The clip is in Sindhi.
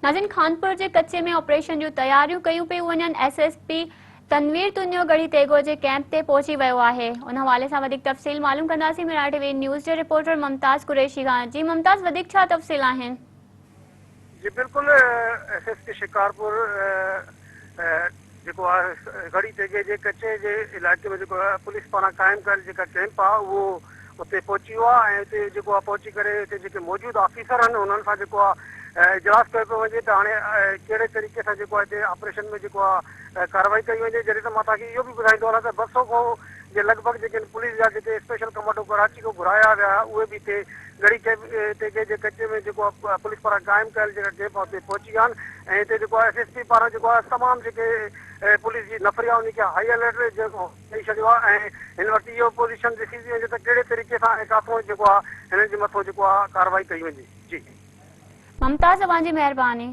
ناظرين خانپور جي ڪچي ۾ آپريشن جون تياريون ڪيون پيون وڃن، S S P Tanveer Tunio Garhi Tegho جي ڪئمپ تي پهچي ويو آهي، ان حوالي سان وڌيڪ تفصيل معلوم ڪنداسين ميرا ٽي وي نيوز جي رپورٽر ممتاز قريشي کان، جي ممتاز وڌيڪ ڇا تفصيل آهن؟ جي بلڪل ايس ايس پي شڪارپور جيڪو آهي ڳڙهي تيغي جي ڪچي جي علائقي ۾ جيڪو پوليس پاران قائم ڪيل جيڪا ڪئمپ آهي اهو اتي پهچي ويو آهي ۽ اتي جيڪو آهي پهچي ڪري اتي جيڪي موجود آفيسر آهن انهن سان جيڪو آهي اجلاس ڪيو پيو وڃي ته هاڻي ڪهڙي طريقي سان جيڪو آهي هتي آپريشن ۾ جيڪو آهي ڪارروائي ڪئي وڃي جڏهن ته مان توهان کي اهو به ٻڌائيندو هلان ته 200 کان جي لڳ ڀڳ جيڪي پوليس جا جيڪي اسپيشل ڪمانڊو ڪراچي کان گهرايا ويا هئا اهي به هتي ڳڙهي تيغي جي ڪچي ۾ جيڪو آهي پوليس پاران قائم ڪيل جيڪا ڪئمپ آهي اتي پهچي ويا آهن ۽ هتي جيڪو آهي ايس ايس پي پاران جيڪو آهي تمام جيڪي پوليس جي نفري آهي ان کي هائي الرٽ جيڪو ڏئي ڇڏيو آهي ۽ هن وقت اهو پوزيشن ڏسي ٿي وڃي ته ڪهڙي طريقي سان ۽ ڪاٿو جيڪو آهي هنن جي مٿو جيڪو آهي ڪارروائي ڪئي وڃي جي. ممتاز اوهان جي مهرباني.